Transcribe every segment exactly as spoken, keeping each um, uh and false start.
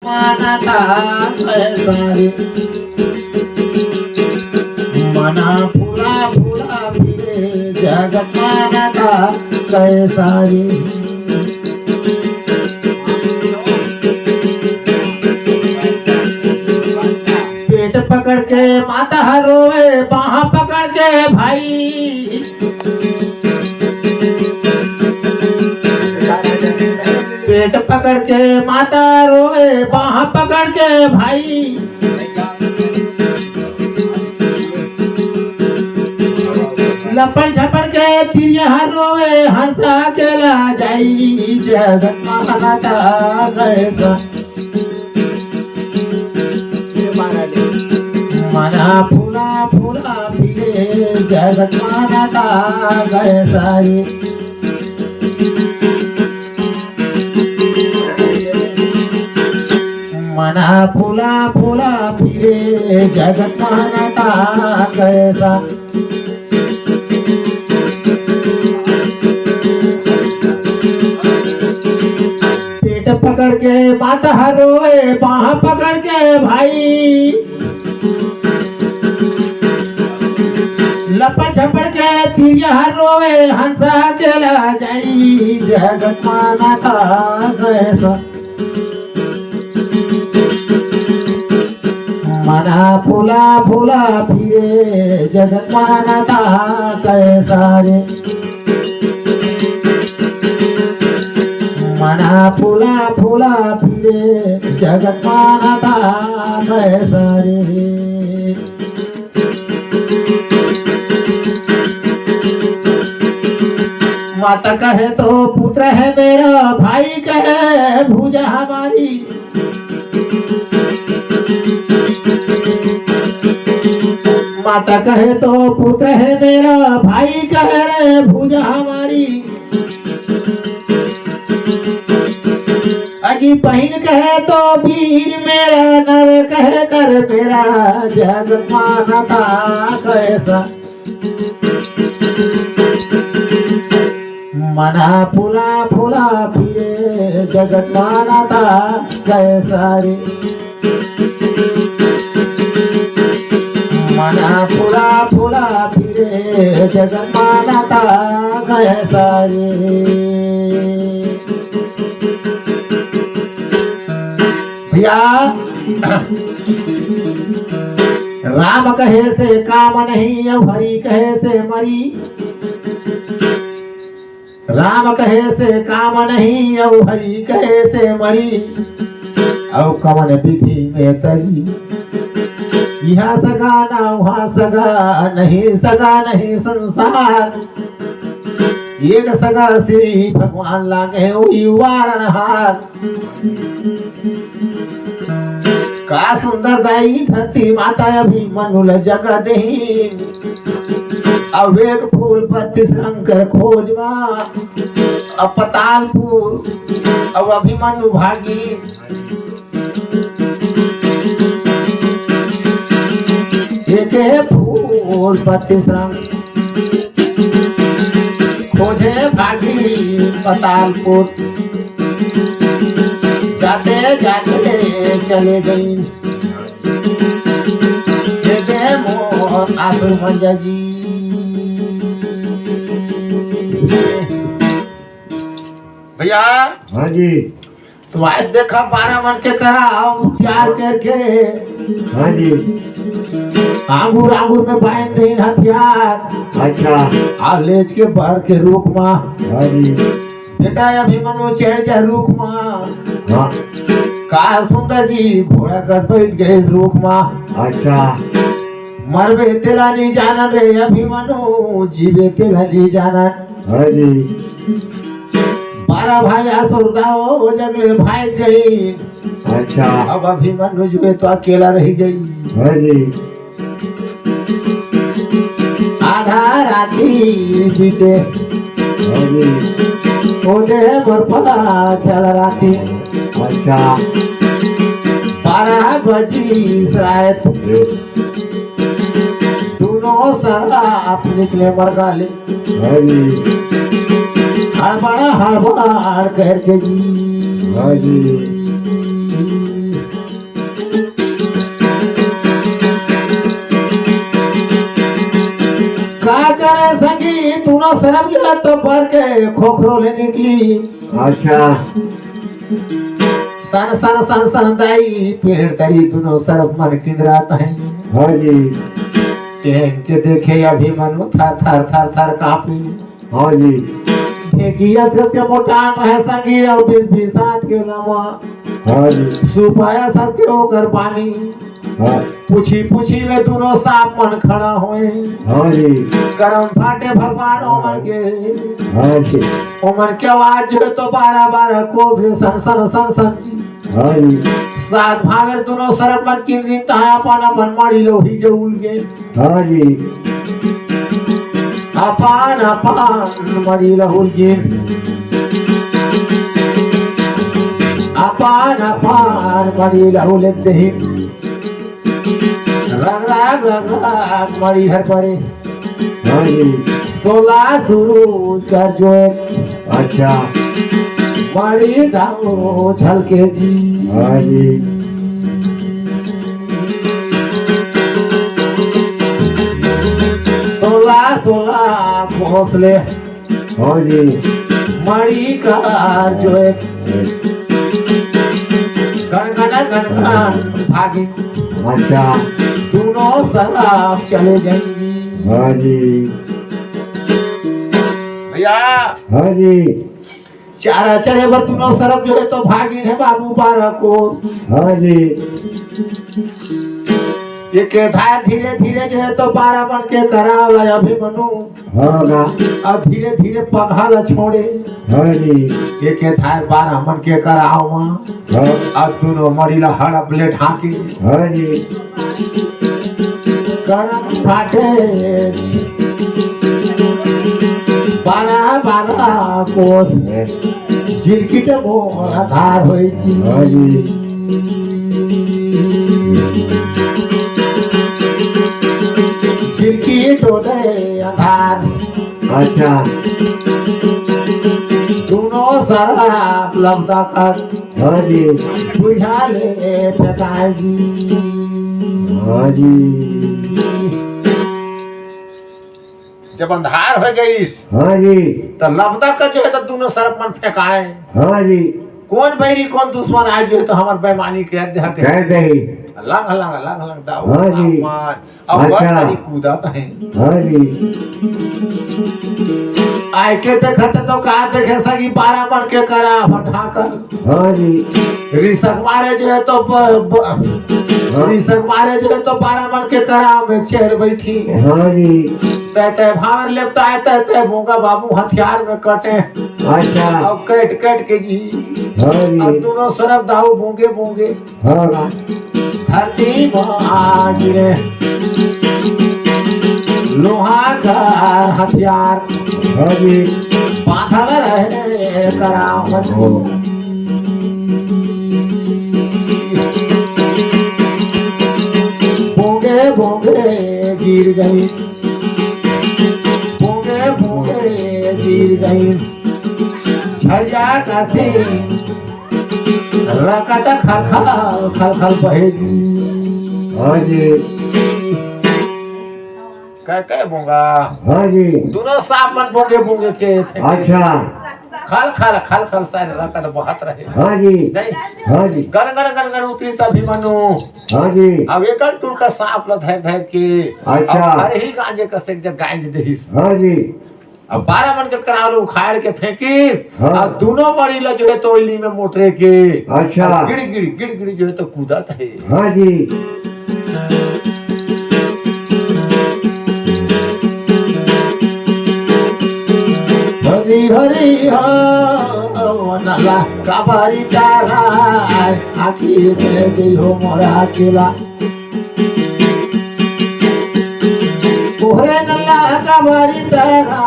मानता कैसा रे। मना फूला फूला फिरे जगत मानता कैसा रे। पेट पकड़ के माता ह रोवे, बाह पकड़ के भाई। पेट पकड़ के माता रोवे, बाह पकड़ के भाई। लपड़ झपड़ के तिरिया रोवे, हंसा के ला जाई, जगत मानता कैसा। मना फूला फूला फिरे, जगत मानता कैसा रे। मना फूला फूला फिरे, जगत मानता कैसा। पेट पकड़ के माता ह रोए, बाह पकड़ के भाई। लपड़ झपड़ के तिरिया ह रोए, हंसा के ला जाई, जगत मानता कैसा। मना फूला फूला फिरे, जगत मानता कैसा रे। मना फूला फूला फिरे, जगत मानता कैसा रे। माता कहे तो पुत्र है मेरा, भाई कहे भुजा हमारी। माता कहे तो पुत्र है मेरा, भाई कहे रे भुजा हमारी। अजी बहिन कहे तो वीर मेरा, नर कहे नर मेरा, जग मानता कैसा। मना फूला फूला फिरे, जगत मानता कैसा रे। मना फूला फूला फिरे, जगत मानता कैसा रे। भैया, राम कहे से काम नहीं, अउ हरि कहे से मरी। राम कहे से काम नहीं, अउ हरि कहे से मरी। अउ कवन विधि में तरी। इहाँ सगा ना उहाँ सगा, नहीं सगा नहीं संसार। एक सगा श्री भगवान लागे, उही वारणहार। का सुंदर दाई धरती माता अभिमन्यु ल जगा देही। अउ एक फूल बत्तीस रंग कर खोज मा, अउ पतालपुर, अउ अभिमन्यु भागी। एके फूल बत्तीस रंग खोजे भागी पतालपुर। जाते जाते चले गई। एके मोर आसुर मंजा जी। भैया। हाँ जी। तो आज देखा बारह मन के करा, हम प्यार करके। हाँ जी। आंगुर आंगुर में बांध देन हथियार। अच्छा। आ लेज के बर के रूख मा। हाँ जी। बेटा अभिमन्यु चढ़ जा रूख मा। हाँ। का सुंदर जी घोड़ा कर बैठ गए रूख मा। अच्छा। मरबे तेला नहीं जानन रे अभिमन्यु, जीबे तेला नहीं जानन। हाँ जी। बारह भाई आसुर दाव, ओ जंगले भाग गई। अच्छा। अब अभिमन्यु जो है तो अकेला रह गई। हाँ जी। आधा राती बीते। हाँ जी। ओ दे मोर पता चल राती। अच्छा। बारह बजी रात। दोनों सारा आप निकले मरगाले। हाँ जी। हड़बड़ा हड़बड़ करके जी। हाँ जी। सरप जो हे तो बर के खोखरो ले निकली। अच्छा। सन सन सन सन दाई, पेड़ तरी दुनों सरप मन किंदरात हे। हाँ जी। तेन के देखे अभिमनु थर थर थर थर कांपी। हाँ जी। ढेकिया से के मोटान रहे संगी अउ बीस बीस हाथ के लम्बा। हाँ जी। सुपाया सस के ओकर बानी। हाँ। पूछी पूछी में दुनों सांप मन खड़ा होए। हाँ जी। करम फाटे भगवान ओमन के। हाँ जी। ओमन के आवाज जो हे तो बारह बारह कोस सन सन सन सन जी। हाँ जी। सात भांवर दुनों सरप मन किंदरिन तहाँ अपन अपन मड़ी लोही जो उलगे। हाँ जी। अपन अपन मड़ी लहुल गिन। अपन अपन मड़ी लहुल देही। रंग रंग रंग रंग मड़ी हर परे। हाँ जी। सोला सुरू कर जो। अच्छा। मड़ी दाऊ झलके जी। हाँ जी। सोला सोला भोसले। हाँ जी। मणिकार जो हे। गनगन गनगन भागी। अच्छा। दुनों सरप चले गई। हाँ जी। भैया। हाँ जी। चारा चरे बर दुनों सरप जो हे तो भागिन हे बाबू बारह कोस। हाँ जी। एक धार धीरे धीरे जो हे तो बारह मन के करा अभिमनु। हाँ ना। अब धीरे धीरे पगहा ला छोड़े। हाँ जी। एक धार बारह मन के करा। हाँ। अब दुनों मड़ी ला हड़प ले ढाके। हाँ जी। करम फाटे बारह बारह कोस। हाँ। झिरकिट मोर आधार होई जी। हाँ जी। झिरकिट होले आधार। अच्छा। दुनों सरप लबदा कर। हाँ जी। बुझा ले फेंकाय जी। हाँ जी। जब अंधार हो गईस, हाँ जी। तो लबदा कर जो हे तो दुनों सरप मन फेंकाय। हाँ जी। कोन बैरी कोन दुश्मन आय जो हे तो हमर बेईमानी के अध्यक्ष कह दे। लंग लंग लंग लंग दाऊ हाँ जी। सामान। अब अच्छा। बस तरी कूदत हे। हाँ जी। आय के देखत तो का देखे सगी बारह मन के करा फटाकर। हाँ जी। रिसक मारे जो हे तो ब-, ब-, हाँ। रिसक मारे जो हे तो बारह मन के करा में चढ़ बैठी। हाँ जी। तय तय भावर लेपटा है, तय तय बोंगा बाबू हथियार में कटे। अच्छा। अब कट कट के जी। हाँ जी। अब दुनों सरप दाऊ बोंगे बोंगे। हाँ। धरती म आ गिरे। लोहा का हथियार। हाँ जी। बांधल रहे करावत। हाँ। बोंगे बोंगे गिर गई। बोंगे बोंगे गिर गई। झरिया का सिंह रकत खलखल, खलखल बहे जी। हाँ जी। कह, कह बोंगा। हाँ जी। दुनों सांप मन बोंगे, बोंगे के। अच्छा। खलखल, खलखल सारे रकत बहत रहे। हाँ जी। नहीं? हाँ जी। गन, गन, गन, गन उतरी तभी मनु। हाँ जी। अब एक टुल का सांप ल धर, धर के। अच्छा। अब हर ही गांजे का से एक जगह गांज देहिस। हाँ जी। अब बारह मन के कराव ल उखाड़ के फेंकिस, हाँ। अब दुनों मड़ी ल जो हे तो ओइली में मोटरे के। अच्छा। अब गिड़ गिड़, गिड़ गिड़ जो हे तो कूदत हे। हाँ जी। हरी हरी हो नला काबारी तारा, आखी में गई हो मोरा केला। तोहरे नल्ला का बारी तारा,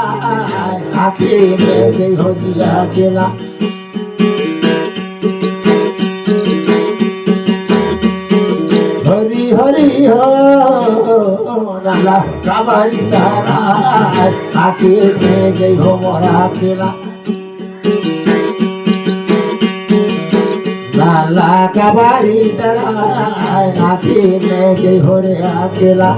आँखी में गई हो जिया केला। हरी हरी हो, नल्ला का बारी तारा, आँखी में गई हो मोरा केला। लाला का बारी तराय, नाची में जय हो रे अकेला।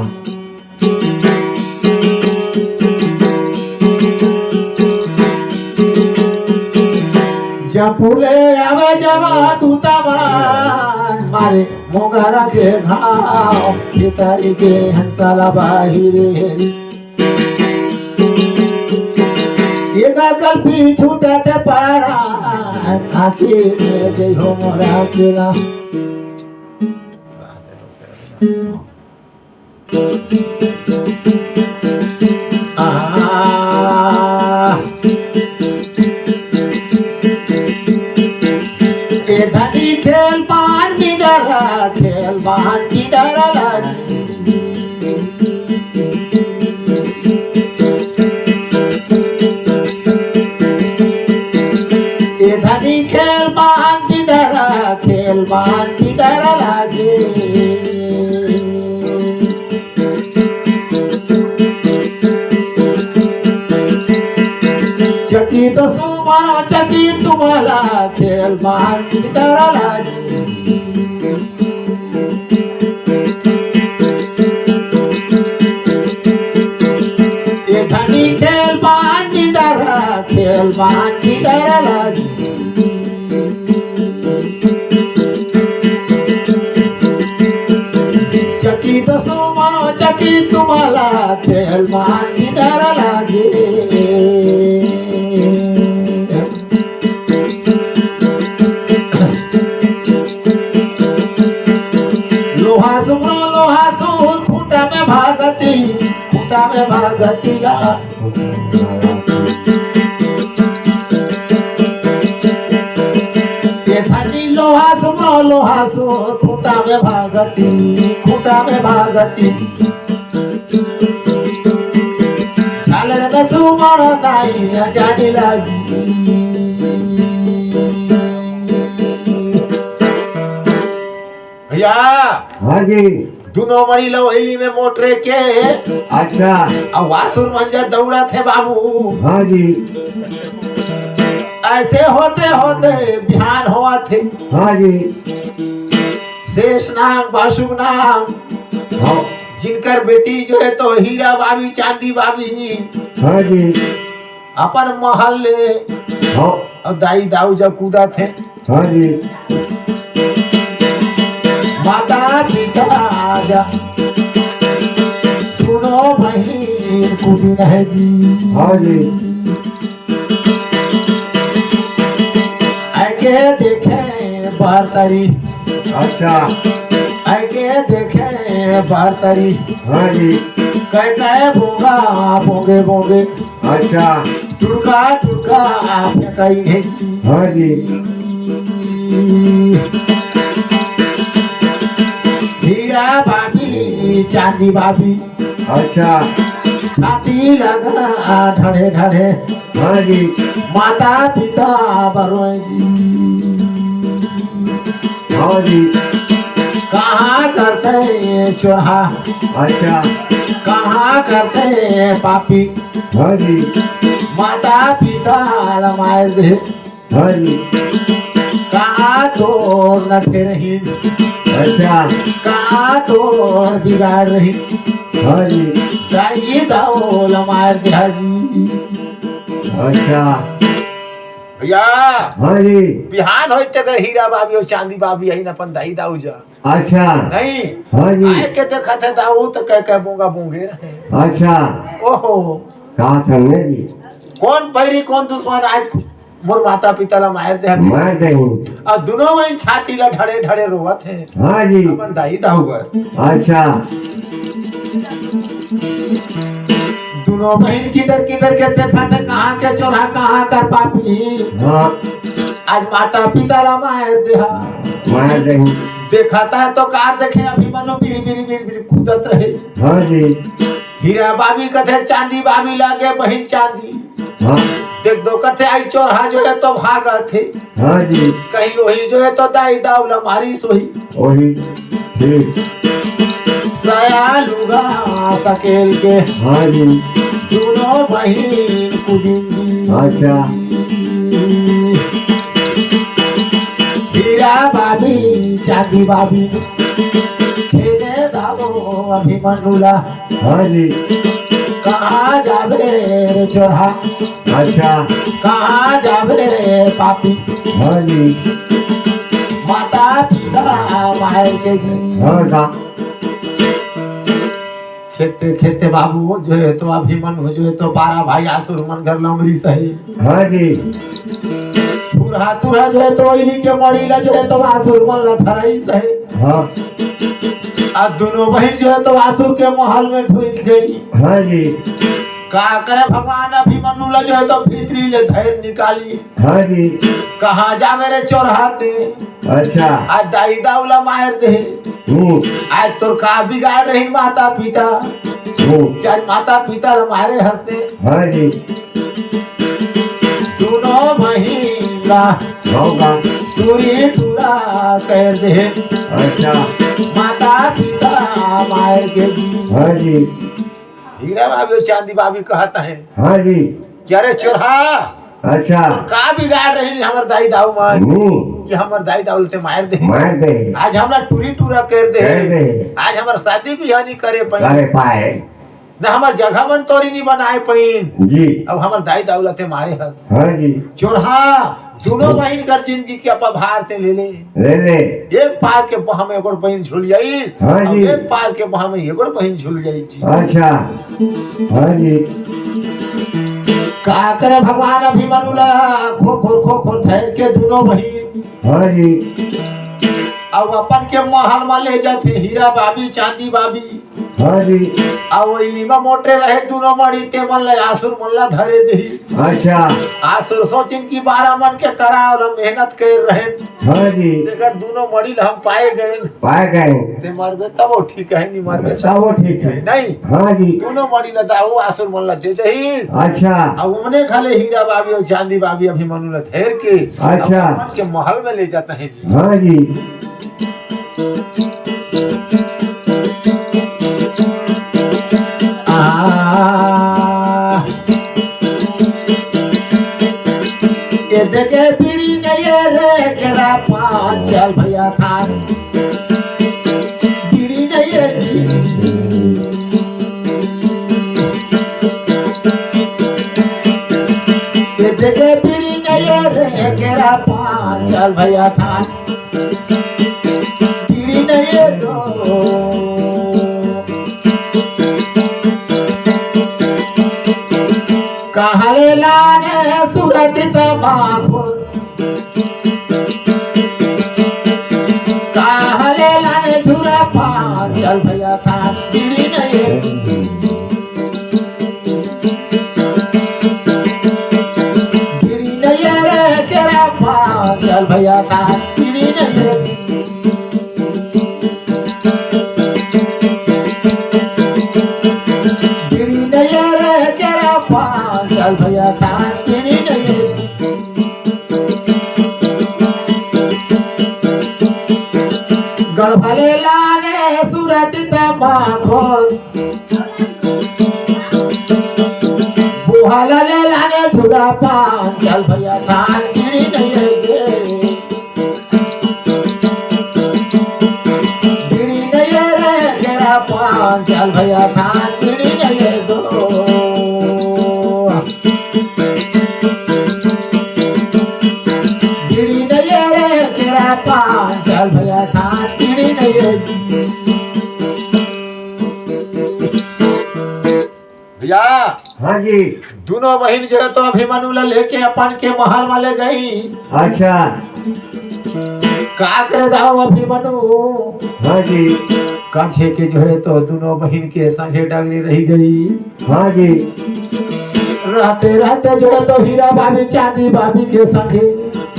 फूले आवे जवा दूतावान, मारे मोंगरा के घाव, भीतरी के हंसला बाहिरे। एका कल्पी छूटत पारा, आखिर में जय हो मोरा केला। आहा। ए धनी खेल बान बिदर, खेल बान बिदर लागी। ए धनी खेल बान बिदर, खेल बान बिदर लागे। चकित सुमन चकित तुम्हाला, खेल बान बिदर लागे। ए धनी खेल बान बिदर, खेल बान बिदर लागी। चकित सुमन चकित तुम्हाला, खेल बान बिदर लागी। लोहा सुमन लोहा सुर, खूंटा में भागती, खूंटा में भागती ला। ए धनी लोहा सुमन लोहा सुर, खूंटा में भागती, खूंटा में भागती। झालर में सुमन दाई जाने लागी। भैया, हाँ जी। दुनो मरी लवैली में मोटरे के। अच्छा। अब वासुर मंजा दौड़ा थे बाबू। हाँ जी। ऐसे होते होते बिहान हुआ थे। हाँ जी। शेष नाम, बासुक नाम, हाँ। जिनकर बेटी जो है तो हीरा बाबी, चांदी बाबी। हाँ जी। अपन महल ले। हाँ। अब दाई दाऊ जब कूदा थे। हाँ जी। माता पिता जा, सुनो बहिन कुदिन है जी। हाँ जी। आगे देखे बरतरी। अच्छा। आगे देखे बरतरी। हाँ जी। कह कह बोगा बोगे बोगे। अच्छा। टुरका टुरका फेंकाई है। हाँ जी। हीरा बाबी, चांदी बाबी। अच्छा। छाती लगा ढड़े ढड़े। हाँ जी। माता पिता बरोए जी। हाँ जी। कहाँ करते चोरहा? अच्छा। कहाँ करते पापी? हाँ जी। माता पिता ला मार दे। हाँ जी। कहाँ तोर नखे रही? अच्छा। कहाँ तोर बिगाड़ रही? हाँ जी। दाई दाऊ ला मार दे जी। अच्छा। भैया। हाँ जी। बिहान होई ते अगर हीरा बाबी और चांदी बाबी आई ना अपन दाई दाऊ जा। अच्छा। नहीं। हाँ जी। आए के देखा थे दाऊ तो कह कह बोंगा बोंगे रहे। अच्छा। ओहो। कहा था मैं जी? कौन बैरी कौन दुश्मन आज मोर माता पिता ला मार दे हथे। मार दे। अब दुनो वही छाती ला ढड़े ढड़े रोवत हे। हाँ जी। अपन दाई दाऊ बर। अच्छा। दुनो बहिन किधर किधर के देखा थे, कहाँ के चोरहा, कहाँ कर पापी। हाँ। आज माता पिता ला मार दे हा। मार दे। देखा था तो का देखे, अभी मनो बिर बिर बिर बिर कूदत रहे। हाँ जी। हीरा बाबी कथे चांदी बाबी लागे बहिन चांदी। हाँ। देख दो कथे आई चोरहा जो है तो भागत हे। हाँ जी। कहीं वही जो है तो दाई दाऊ ला मारी सोही। वही। ठीक। सया लुगा सकेल के। हाँ जी। दुनो बहिन कुदिन जी। अच्छा। हीरा बाबी, चांदी बाबी। खेदे दाबो अभिमन्युला। हाँ जी। कहाँ जाबे रे चोरहा? अच्छा। कहाँ जाबे रे पापी? हाँ जी। माता पिता मार के जी। हाँ का? खेते खेते बाबू जो है तो अभिमन्यु जो है तो बारह भाई आसुर मन घर लमरी सही। हाँ जी। फुरहा तुरहा जो है तो इन्हीं के मड़ी ला जो है तो आसुर मन ला धराई सही। हाँ। आ दोनों बहिन जो है तो आसुर के महल में ढुक गई। हाँ जी। का करे भगवान अभिमन्यु ला जो है तो भीतरी ले धैर्य निकाली। हाँ जी। कहाँ जाबे रे चोरहा ते? अच्छा। आ दाई दाऊ ला मार दे। हम्म। आज तोर का बिगाड़ रही माता पिता? हम्म। क्या माता पिता ला मारे हंसते? हाँ जी। दोनों महिला होगा। टूरी टूरा कर दे। अच्छा। माता पिता मार के जी। हाँ जी। हीरा बाबू चांदी बाबू कहत हे। हाँ जी। क्या रे चोरहा? अच्छा। तो का बिगाड़ रही हमर दाई दाऊ मन हम्म। कि हमर दाई दाऊ ते मार दे? मार दे। आज हमरा टूरी टूरा कर दे। कर दे। आज हमर शादी बियाह नहीं करे पाई। करे पाए। न हमर जगह मन तोरी नहीं बनाए पाइन। जी। अब हमर दाई दाऊ ला ते मारे हस। हाँ जी। चोरहा, दोनों बहिन कर जिंदगी के अपभार ते ले ले। ले ले। एक पार के बहा में एगोर बहिन झुल जाई, हाँ और जी। एक पार के बहा में एगोर बहिन झुल जाई जी। अच्छा। हाँ जी। का करे भगवान अभिमन्यु ला खोखोर खोखोर धैर के दोनों बहिन। हाँ जी। अब अपन के महल में ले जाते हीरा बाबी चांदी बाबी। हाँ जी। आ वही लीमा मोटे रहे दोनों मड़ी ते मन ला आसुर मन ला धरे दही। अच्छा। आसुर सोचिन कि बारह मन के कराव ला मेहनत कर रहे। हाँ जी। तेकर दोनों मड़ी ला हम पाए गए। पाए गए। ते मरबे तब वो ठीक है, नहीं मरबे तब वो ठीक है। नहीं। हाँ जी। दोनों मड़ी ला दाऊ आसुर मन ला दे दही। अच्छा। अब उमने खाले हीरा बाबी और चांदी बाबी अभिमन्यु ला धेर के अच्छा। अब मन के महल में ले जाता है जी। हाँ जी। आ, ये देखे बीड़ी नहीं है रे, केरा पान चल भैया थान। बीड़ी नहीं है जी। ये देखे बीड़ी नहीं है रे, केरा पान चल भैया थान। बीड़ी नहीं है तो। कहले लाने सूरत तमाखो। कहले लाने झूरा पान चल भैया थान। बीड़ी नहीं है। बीड़ी नहीं है रे, केरा पान चल भैया थान। बीड़ी नहीं है। बीड़ी नहीं है रे, केरा पान चल भैया थान। बीड़ी नहीं है। गढ़वाले लाने सूरत तमाखो। बुहाला ले लाने झूरा पान चल भैया थान। बीड़ी नहीं है रे। बीड़ी नहीं है रे, केरा पान चल भैया थान। बीड़ी नहीं है दो। बीड़ी नहीं है रे, केरा पान चल भैया थान। बीड़ी नहीं है। भैया, हाँ जी। दोनों बहिन जो है तो अभिमन्यु ला लेके अपन के महल में ले गई। अच्छा। का करे जाओ अभिमन्यु? हाँ जी। काछे के जो है तो दोनों बहिन के संगे डगरी रही गई। हाँ जी। रहते रहते जो है तो हीरा बाबी चांदी बाबी के संगे।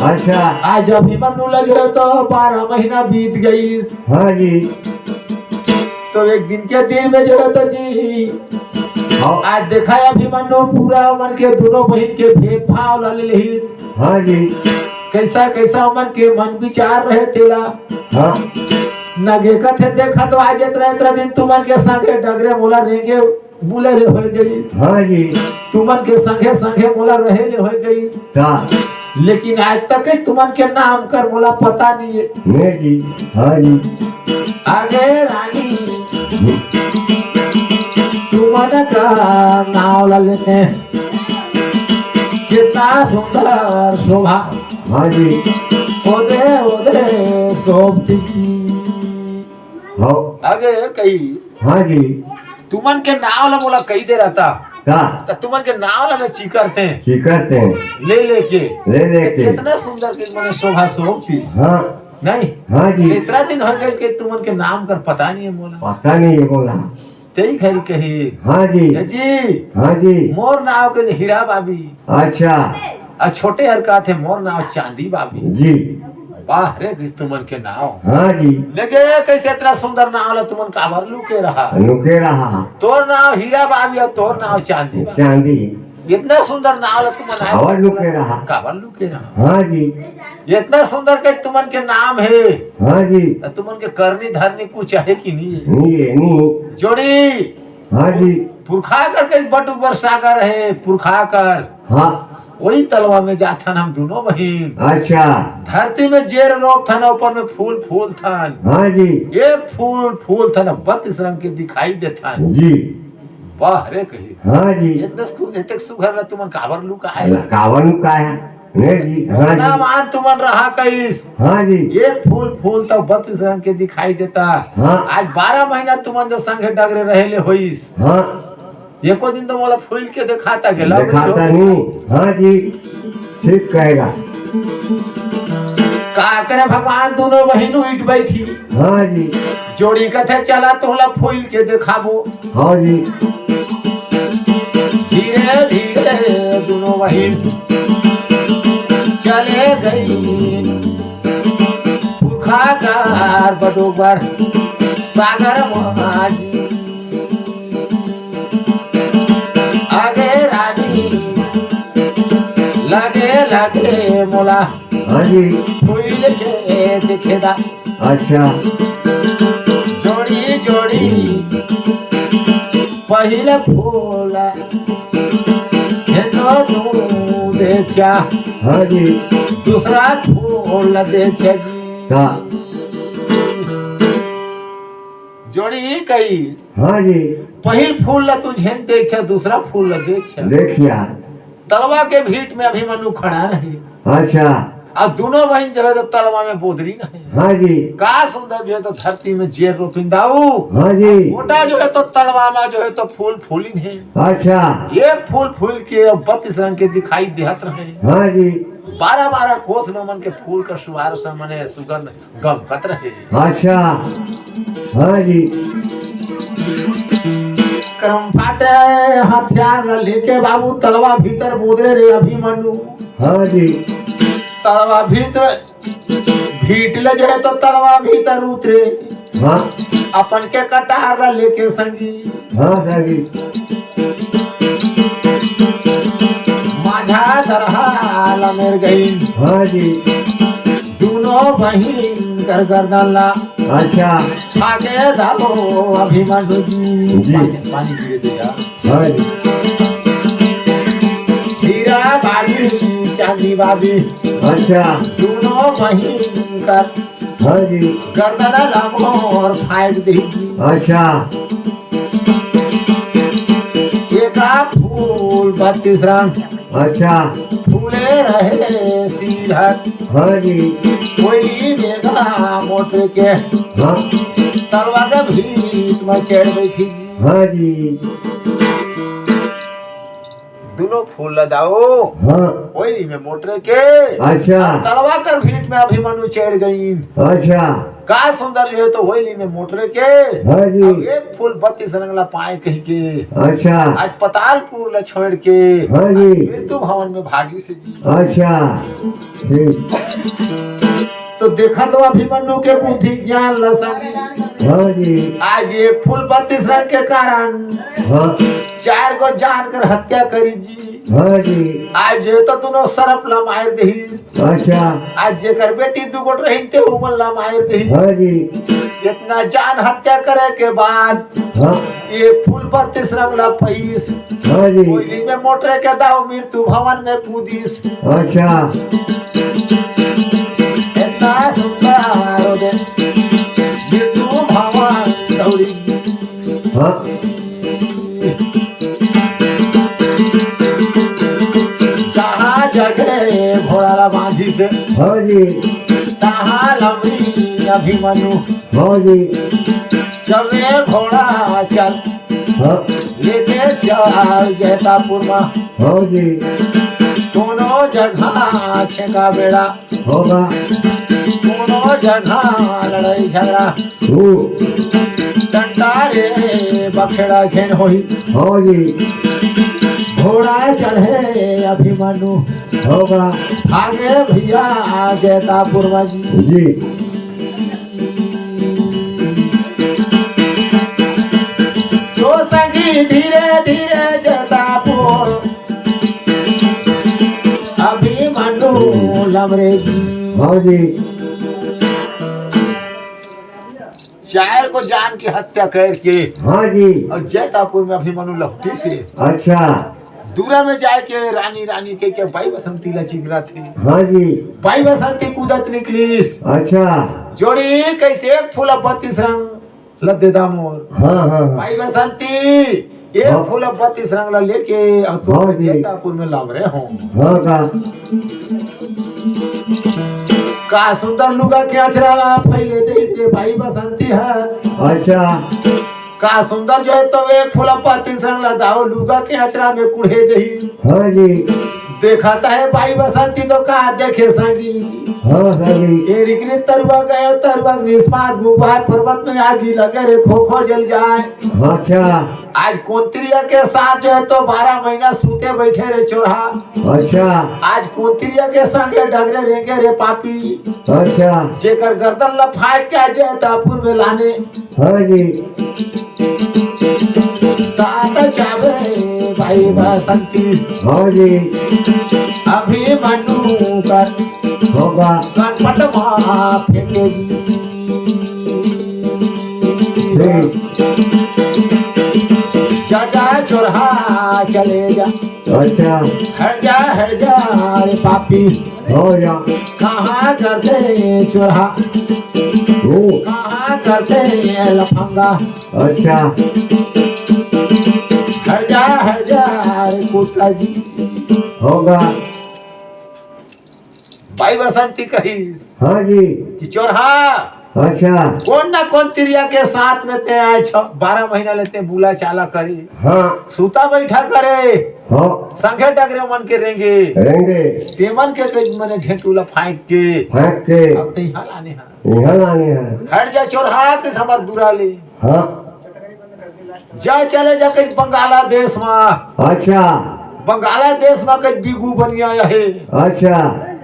अच्छा। आज अभिमन्यु ला जो है तो बारह महीना बीत गई। हाँ जी। तो एक दिन के दिन में जो है तो जी हाँ। आज देखा है अभिमन्यु पूरा मन के दोनों बहिन के भेदभाव ला ले लेही। हाँ जी। कैसा कैसा मन के मन विचार रहे तेला। हाँ। नगे कथे देखा तो आज इतना इतना दिन तुमन के संगे डगरे मोला रेंगे बुले ले होए गई। हाँ जी। तुमन के संगे संगे मोला रहे ले होए गई। हाँ। लेकिन आज तक तुमन के नाम कर मोला पता नहीं है। नहीं जी। हाँ जी। आगे रानी, तुमन का नाव ला लेते, कितना सुंदर शोभा। हाँ जी। ओदे ओदे शोभती। हाँ। आगे कही। हाँ जी। तुमन के नाव ला मोला कही दे रहता। का? त तुमन के नाव ला मैं चीकरते। चीकरते। ले लेके। ले लेके। कितना सुंदर के मने शोभा शोभती। हाँ। नहीं? हाँ जी। इतना दिन हो गए कि तुमन के नाम कर पता नहीं है मोला। पता नहीं है मोला। तेई घरी कही। हाँ जी। ए जी। हाँ जी। मोर नाव के हीरा बाबी। अच्छा। आ छोटे हर का थे मोर नाव चांदी बाबी। जी। वाह रे कि तुमन के नाव। हाँ जी। लेके कैसे इतना सुंदर नाव ला तुमन काबर लुके रहा? लुके रहा। तोर नाव हीरा बाबी और तोर नाव चांदी बाबी। चांदी। इतना सुंदर नाव ला तुमन आए काबर लुके रहा? काबर लुके रहा? हाँ जी। इतना सुंदर के तुमन के नाम है। हाँ जी। त तुमन के करनी धरनी कुछ है कि नहीं है? नहीं है, नहीं। जोड़ी। हाँ जी। पुरखा कर के बटुक बर सागर है, पुरखा कर। हाँ। वही तलवा में जाथन हम दोनों बहिन। अच्छा। धरती में जेर रोप थन, ऊपर में फूल फूल थन। हाँ जी। एक फूल फूल थन, बत्तीस रंग के दिखाई देथन। जी। वाह रे कही। हाँ जी। इतने सु-, इतने सुघर ला तुमन काबर लुकाए? काबर लुकाए? नहीं जी, हाँ जी। ना मान तुमन रहा कइस। हाँ जी। एक फूल फूल तो बत्तीस रंग के दिखाई देता। हाँ। आज बारह महीना तुमन जो संगे डगरे रहे ले होइस। हाँ। एको दिन तो मोला फूल के दिखाता गेला। दिखाता नहीं। हाँ जी। ठीक कहेगा। का करे भगवान, दोनों बहिन उठ बैठी। हाँ जी। जोड़ी कथे चला तोला फूल के दिखाबो। हाँ जी। धीरे धीरे दोनों बहिन चले गई। पुरखा कर बटोबर सागर माझी। आगे रानी लगे लगे मोला। हाँ जी। फूल के दिखेदा। अच्छा। जोड़ी जोड़ी पहिला फूल हे तो तू देखा। हाँ जी। दूसरा फूल देखे जी। का? जोड़ी कही। हाँ जी। पहिल फूल ला तू झेन देखा, दूसरा फूल ला देखा। देखिया। तलवा के भीट में अभिमन्यु खड़ा रहे। अच्छा। अब दोनों बहिन जो है तो तलवा में बोदरी रहे। हाँ जी। का सुंदर जो है तो धरती में जेर रोपिन दाऊ। हाँ जी। गोटा जो है तो तलवा में जो है तो फूल फूलिन है। अच्छा। एक फूल फूल के अब बत्तीस रंग के दिखाई देहत रहे। हाँ जी। बारह बारह कोस में मन के फूल का सुवार से मने सुगंध गमकत रहे। अच्छा। हाँ जी। करम फाटे हथियार ल लेके बाबू तलवा भीतर बोदरे रे अभिमन्यु। हाँ जी। तलवा भीतर भीट ले जो है तो तलवा भीतर उतरे। हाँ। अपन के कटार ल लेके संगी। हाँ, संगी। माझा दरहा लमेर गई। हाँ जी। दोनों बहिन कर गर्दन ला। अच्छा। आगे जाओ अभिमन्यु जी। जी। पानी, पानी पीए दे यार। हाँ जी। हीरा बाली, चांदी बाली। अच्छा। दोनों बहिन कर हाँ जी। गर्दन ला मोर फाड़ दी। अच्छा। एका फूल बत्तीस रंग। अच्छा। फूले रहे सिरहत। हाँ जी। कोई बेगा मोटर के। हाँ। तलवा के भीत में चढ़ बैठी। हाँ जी। दोनों फूल ल दाऊ। हाँ। ओइली में मोटरे के। अच्छा। तलवा कर भीट में अभिमन्यु चढ़ गई। अच्छा। का सुंदर जो है तो ओइली में मोटरे के। हाँ जी। अब एक फूल बत्तीस रंग ला पाए कही के। अच्छा। आज पतालपुर ला छोड़ के। हाँ जी। मृत्यु भवन में भागी से जी। अच्छा। ठीक। तो देखा तो अभिमन्यु के बुद्धि ज्ञान ला संगी। हाँ जी। आज एक फूल बत्तीस रंग के कारण हाँ। चार गो जान कर हत्या करी जी। हाँ जी। आज ये तो दोनों सरप ला मार दही। अच्छा। आज जेकर बेटी दू गोट रही ते उमन ला मार दही। हाँ जी। इतना जान हत्या करे के बाद हाँ। ये फूल बत्तीस रंग ला पईस। हाँ जी। कोयली में मोटरे के दाऊ मृत्यु भवन में कूदिस। अच्छा। इतना सुंदर हो गए। मृत्यु भवन दौड़ी। हाँ। जगह घोड़ा ला बांधी से। हाँ जी। तहाँ लमरी अभिमन्यु। हाँ जी। चल रे घोड़ा चल। हाँ। लेके चल जैतापुर मा। हाँ जी। दोनों जगह छेका बेड़ा। होगा। दोनों जगह लड़ाई झगड़ा। हम्म। डंडा रे बखेड़ा झेन होही। हाँ जी। घोड़ा चढ़े अभिमन्यु। होगा। आगे भैया जैतापुर मा जी। जी। जो संगी धीरे धीरे जैतापुर अभिमन्यु लमरे जी। हाँ जी। चार को जान के हत्या करके हाँ जी। और जैतापुर में अभिमन्यु लपटी से अच्छा। दूरा में जाके रानी, रानी के क्या बाई बसंती ला चिगरा थे। हाँ जी। बाई बसंती कूदत निकलिस। अच्छा। जोड़ी कैसे एक फूल बत्तीस रंग लद्दे दामोर। हाँ, हाँ, हाँ। बाई बसंती, एक हाँ। फूल बत्तीस रंग ला लेके अब तो हाँ जी। जैतापुर में लाभ रहे हो। हाँ का। का सुंदर लुगा के अचरा फैले दे रे बाई बसंती है। अच्छा। का सुंदर जो है तो एक फूल बत्तीस रंग ला दाओ लुगा के अचरा में कुढ़े दही। हाँ जी। देखत हे बाई बसंती तो का देखे संगी। हाँ, संगी। एड़ी के तरुआ गयो, तरुआ निष्पाद गुबार पर्वत में आगी लगे रे, खो खो जल जाए। अच्छा। आज कोंतिरिया के साथ जो है तो बारह महीना सूते बैठे रे चोरहा। अच्छा। आज कोंतिरिया के संगे डगरे रेंगे रे पापी। अच्छा। जेकर गर्दन ला फाट के जैतापुर में लाने। हाँ जी। तात जावे बाई बसंती। हाँ जी। अभिमन्यु का होगा। कनपट मा फेंके जी। ठीक। जा जा चोरहा चले जा। अच्छा। हट जा, हट जा रे पापी। हो जा। कहाँ करते चोरहा? ओ। कहाँ करते लफंगा? अच्छा। हट जा, हट जा रे कुत्ता जी। होगा। बाई बसंती कहिस हाँ जी। कि चोरहा, अच्छा। कोन ना कोंतिरिया के साथ में ते आए छ, बारह महीना ले ते बुला चाला करे। हाँ। सूता बैठा करे। हाँ। संगे डगरे मन के रेंगे। रेंगे। ते मन के कई मने घेंटू ला फांक के। फांक के। अब ते इहाँ लाने हा। इहाँ लाने हा। हट जा चोरहा के हमर दूरा ले। हाँ। जा चले जा कहीं बंगाला देश मा। अच्छा। बंगाला देश मा कहीं बिगू बनिया हे। अच्छा।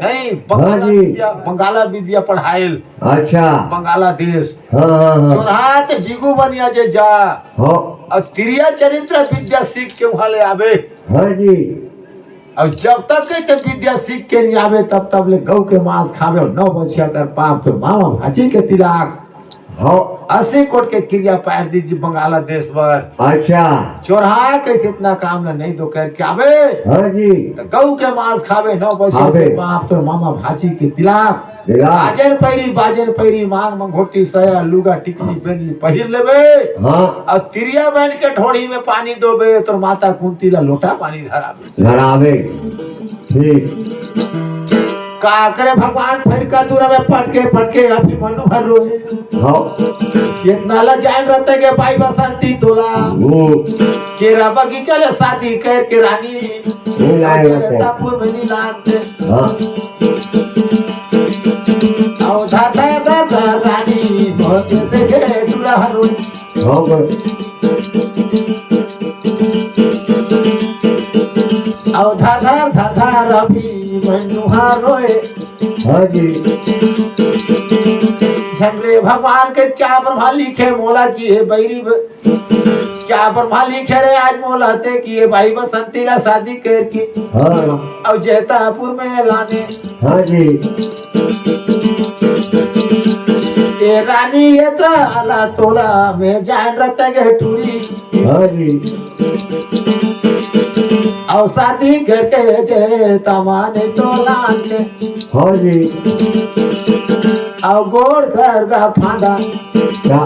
नहीं, बंगाला हाँ जी। विद्या, बंगाला विद्या पढ़ाइल। अच्छा। बंगाला देश। हाँ, हाँ, हाँ। चोरहा ते बिगू बनिया जे जा। हाँ। और तिरिया चरित्र विद्या सीख के उहाँ ले आवे। हाँ जी। और जब तक के ते विद्या सीख के नहीं आवे, तब तब ले गऊ के मांस खावे और नौ बछिया कर पाप तो मामा भाजी के तिलाक। हाँ। अस्सी कोट के क्रिया पार दीजिए बंगाला देश पर। अच्छा। चोरहा कैसे इतना काम न नहीं दो करके आवे। हाँ जी। तो गऊ के मांस खावे, नौ बछिया आवे। के पाप तो मामा भाजी के तिलाक। तिलाक। बाजन पैरी, बाजन पैरी, मांग मंगोटी, सया, लुगा, टिकली, बेंदी पहिर लेबे। हाँ। और तिरिया बन के ढोड़ी में पानी डोबे, तोर माता कुंती ला लोटा पानी धरावे। धरावे। ठीक। का करे भगवान, फेर का दूरा में पटके पटके अभिमन्यु भर रोए। हाँ। इतना ला जान रहते के बाई बसंती तोला। वो। केरा बगीचा ले शादी करके रानी। वो लाए रहते। तापुर में नहीं लागते। हाँ। अवधा धा धा धा रानी, बहुत देखे दूरा हरो। हाँ, बस। अवधा धा धा धा रवि मनुहारोए। हाँ जी। झमरे भगवान के क्या ब्रह्मा लिखे मोला की हे बैरी ब-, क्या ब्रह्मा लिखे रे आज मोला ते की हे बाई बसंती ला शादी करके। हाँ। और जैतापुर में लाने। हाँ जी। ए रानी ये तोला में जान रत के टूरी। हाँ जी। और शादी करके जैता माने टोला में। हाँ जी। और गोड़ कर का फांदा। क्या?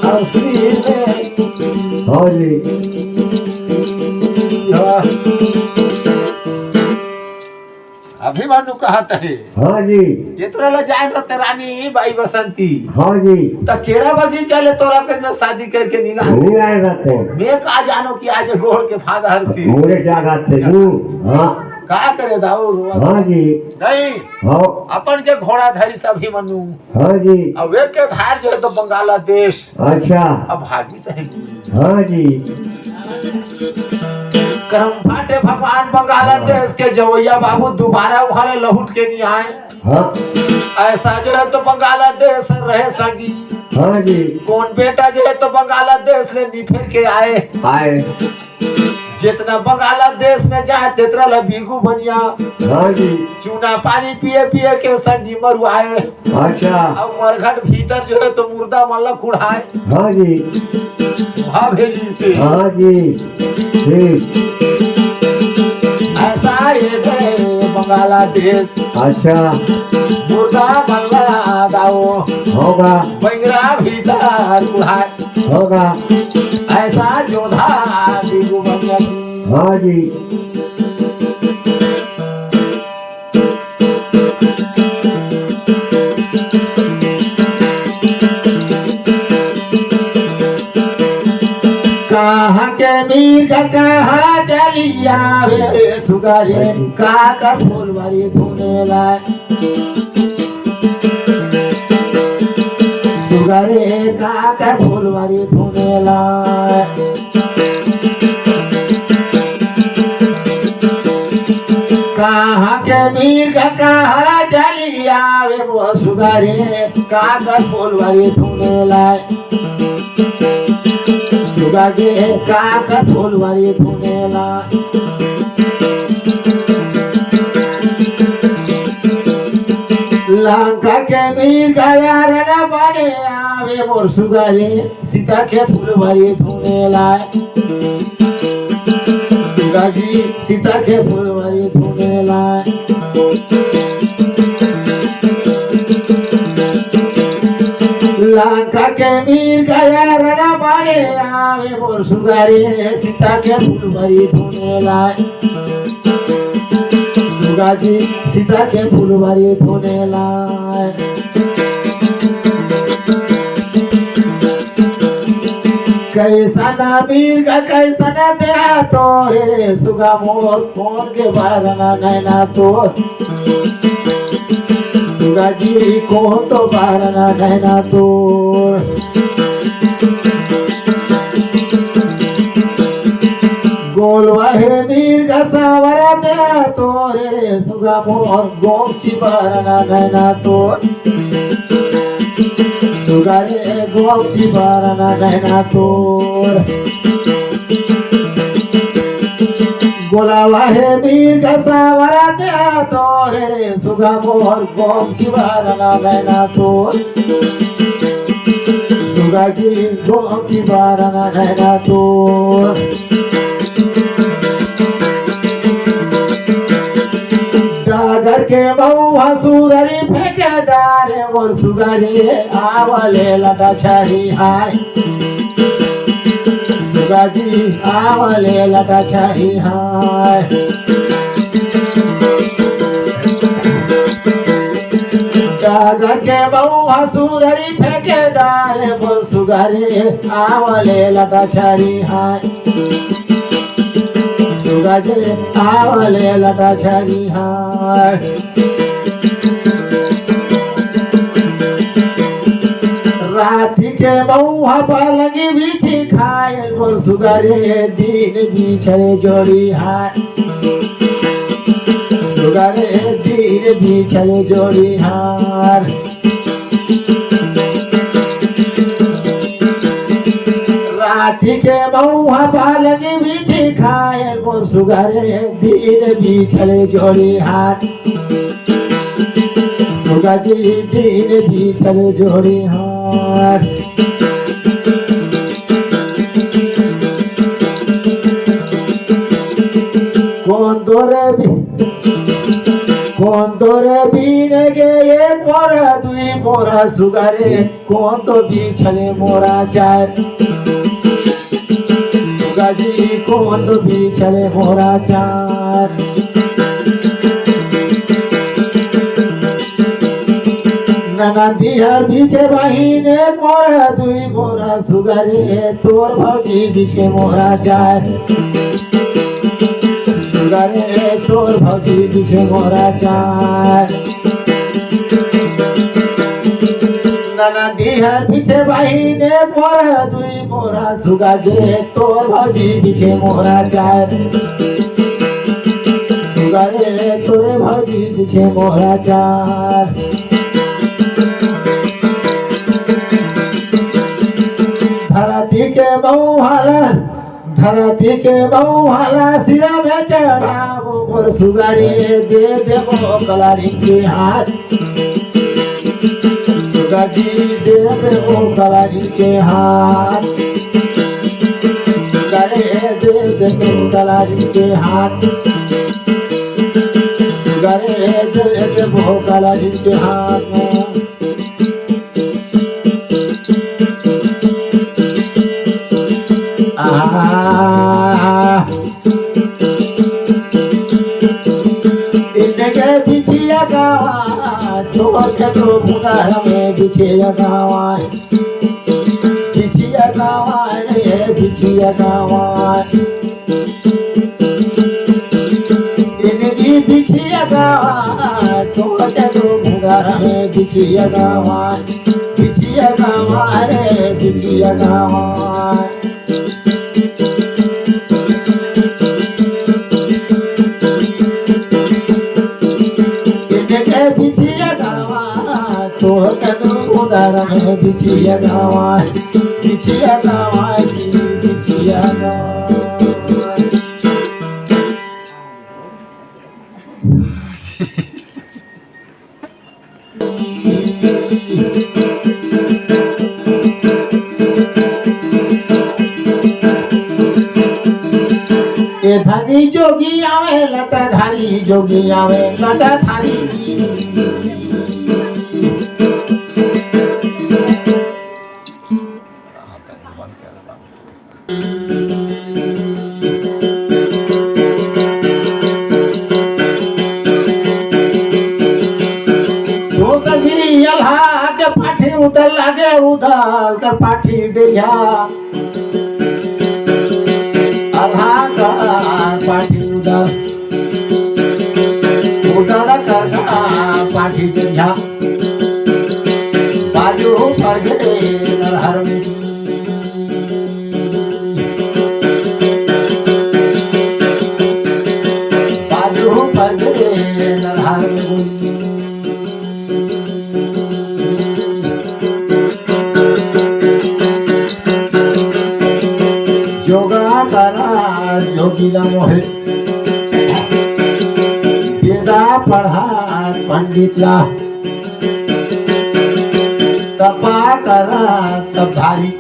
और सिर में। हाँ जी। हाँ। अभिमन्यु कहत हे। हाँ जी। ये तोरा ला जाए रहते रानी बाई बसंती। हाँ जी। त केरा बगीचा ले तोरा के मैं शादी करके नहीं लाए। नहीं आए रहते। मैं का जानो कि आज गोड़ के फादर सी। मोरे क्या बात है तू? हाँ। का करे दाऊ रोवत? हाँ जी। नहीं। हाँ। अपन के घोड़ा धरी से अभिमन्यु। हाँ जी। अब एक के धार जो है तो बंगाला देश। अच्छा। अब भागी सही। हाँ जी। करम फाटे भगवान बंगाला देश के जवैया बाबू दोबारा उहरे लहुट के नहीं आए। हाँ। ऐसा जो है तो बंगाला देश रहे संगी। हाँ जी। कौन बेटा जो है तो बंगाला देश ले निफेर के आए। आए। जितना बंगाला देश में जाए तेतरा ला बीगू बनिया। हाँ जी। चूना पानी पिए पिए के संगी मरुआए। अच्छा। अब मरघट भीतर जो है तो मुर्दा मन ला कुढ़ाए। हाँ जी। हाँ भेजी से। हाँ जी। ठीक। ऐसा ये दे बंगाला देश। अच्छा। मुर्दा मन ला दाओ। होगा। बंगरा भीतर कुढ़ाए। होगा। ऐसा जोधा बीगू बनिया। हाँ जी। कहाँ के मीर का कहाँ चली आवे रे सुगरे, का का फुलवारी धुनेला। सुगरे का का फुलवारी धुनेला। कहाँ के मीर का कहाँ चली आवे वो सुगरे, का का फुलवारी धुनेला। सुगा के का का फुलवारी धुनेला। लंका के मीर का यार न बने आवे मोर सुगरे, सीता के फुलवारी धुनेला। सुगा जी सीता के फुलवारी धुनेला। लंका के मीर का यार न बने आवे मोर सुगरे, सीता के फुलवारी धुनेला। सुगा जी सीता के फुलवारी धुनेला। कैसन मीर का कैसन देहा तोरे रे सुगा मोर, कोन के बारना नैना तोर। सुगा जी कोन तो बारना नैना तोर। गोलवा हे मीर का सावरा देहा तोरे रे सुगा मोर, गोमची बारना नैना तोर। सुगा रे गोमची बारना नैना तोर। गोलावा हे मीर का सावरा देहा तोरे रे सुगा मोर, गोमची बारना नैना तोर। सुगा जी गोमची बारना नैना तोर। डागर के मऊहा सुररी फेंके डारे मोर सुगरे, आवले लटा छरी हाय। सुगा जी आवले लटा छरी हाय। डागर के मऊहा सुररी फेंके डारे मोर सुगरे, आवले लटा छरी हाय। सुगा जी आवले लटा छरी हाय। राती के मऊहा पलंगी बिछी खाए मोर सुगरे, दिन बिछड़े जोड़ी हाय। सुगरे दिन बिछड़े जोड़ी हाय। राती के मऊहा पलंगी बिछी खाए मोर सुगरे, दिन बिछड़े जोड़ी हाय। सुगा जी दिन बिछड़े जोड़ी हाय। कोन तोरे बी-, कोन तोरे बीने गे एक मोरा दुई मोरा सुगरे, कोन तो बिछड़े मोरा चार। सुगा जी कोन तो बिछड़े मोरा चार। नंदी हर बिछे बहिने मोरा दुई मोरा सुगरे, तोर भौजी बिछे मोरा चार। सुगरे, तोर भौजी बिछे मोरा चार। ननदी हर बिछे बहिने मोरा दुई मोरा सुगरे, तोर भौजी बिछे मोरा चार। सुगरे, तोरे भौजी बिछे मोरा चार। धरती के बहू हालन, धरती के बहू हाला सिरा में चढ़ाबो मोर सुगरी, दे देबो कलारी के हाथ। सुगरी, दे देबो कलारी के हाथ। सुगरी, दे देबो कलारी के हाथ। सुगरी, दे देबो कलारी के हाथ। आहा। इनके बिछिया गावा, तोर के तो बुनार में बिछिया गावा, बिछिया गावा रे, बिछिया गावा। इनकी बिछिया गावा, तोर के तो बुनार में बिछिया गावा, बिछिया गावा रे, बिछिया गावा। इनके बिछिया गावा, तो कदू उदार में बिछिया गावा, बिछिया गावा जी, बिछिया गावा। ए धनी जोगी आवे लटाधारी, जोगी आवे लटाधारी। दोस्त गिरी अल्हा के पाठी उदल लागे, उदल कर पाठी डेरिया। अल्हा का पाठी उदल, उदल कर पाठी डेरिया। बाजू पर गिरे नरहर में। बाजू पर गिरे नरहर में। जोगा करा जोगीला मोहे, वेदा पढ़ा पंडित ला, तपा करा तपधारी,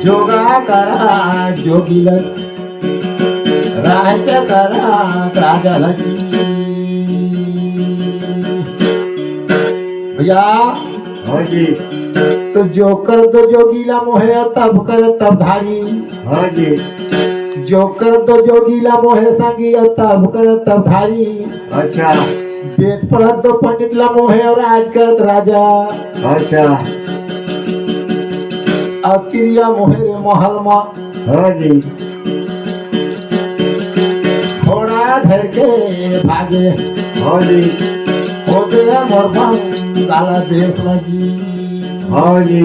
जोगा करा जोगीला, राज करा राजा लगी। भैया, हाँ जी। तो जो कर दो जोगीला मोहे, तब कर तपधारी। हाँ जी। जो कर दो जोगीला मोहे संगी, तब कर तपधारी। अच्छा। वेद पढ़त दो पंडित ला मोहे, अउ राज करत राजा। अच्छा। अउ तिरिया मोहे रे महल मा। हाँ जी। घोड़ा धर के भागे। हाँ जी। होते मोर बंगाला देश मा जी। हाँ जी।